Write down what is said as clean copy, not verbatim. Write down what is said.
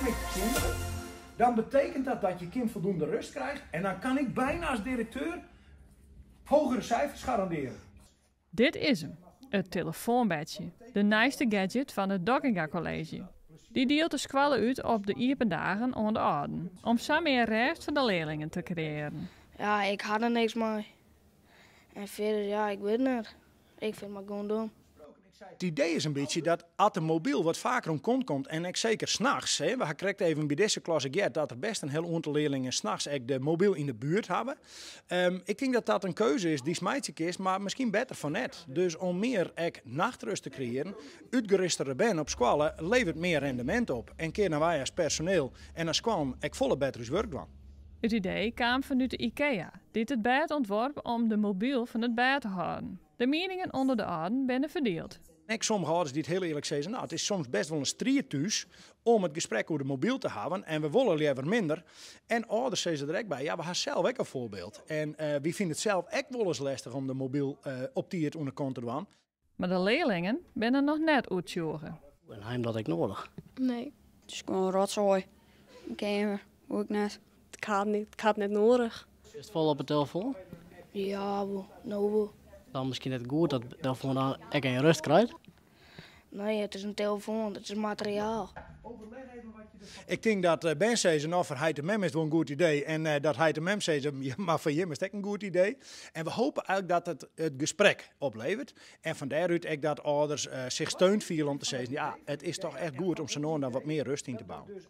Met kinderen, dan betekent dat dat je kind voldoende rust krijgt. En dan kan ik bijna als directeur hogere cijfers garanderen. Dit is 'm, it telefoanbêdsje, de nijste gadget fan it Dockinga College. Dy dielt de skoalle út op de iepen dagen oan de âlden, om sa mear rêst foar de learlingen te kreëarjen. Ja, ik ha der niks mei. En fierder, ja, ik wit net. Ik fyn it mar gewoan dom. It idee is in bytsje dat as de mobyl wat faker oan kant komt en ek seker nachts, we ha krekt even by dizze klasse heard dat der bêst in hiel oantal learlingen nachts ek de mobyl yn de buert hawwe. Ik tink dat dat in keuze is dy'tst meitsje kinst, mar miskien better fan net. Dus om mear ek nachtrêst te kreëarjen, útgerêstere bern op skoalle leveret mear rendemint op. En kinne wy as personeel en as skoallen ek folle better ús wurk dwaan. It idee kaam fanút de IKEA, dy't it bêd ûntwurp om de mobyl fan it bêd te hâlden. De mieningen ûnder de âlden binne ferdield. Ek sommige âlders dy't hiel earlik sizze, no, it is soms bêst wol in striid thús om it gesprek oer de mobyl te hawwen en we wolle leaver minder. En âlders sizze der ek by, ja, we ha sels ek in foarbyld. En wy fine it sels ek wolris lestich om de mobyl op tiid oan de kant te dwaan. Mar de learlingen binne noch net oertsjûge. En ha jim dat ek nedich? Nee. It is gewoan rotsoai. In keamer, hoech ik net. Ik ha it net, ik ha it net nedich. Sitst folle op de telefoan? Ja, wol. No wol. Dan miskien net goed dat de telefoan dan ek even rêst krijt? Nee, it is in telefoan, it is materiaal. Ik tink dat bern sizze, no, foar heit en mem is it wol in goed idee. En dat heit en mem sizze, ja, mar foar jim is it ek in goed idee. En we hoopje eigentlik dat it it gesprek opleveret. En fan dêrút ek dat âlders sich steund fiele om te sizzen, ja, it is dochs echt goed om sa no en dan wat mear rêst yn te bouwen.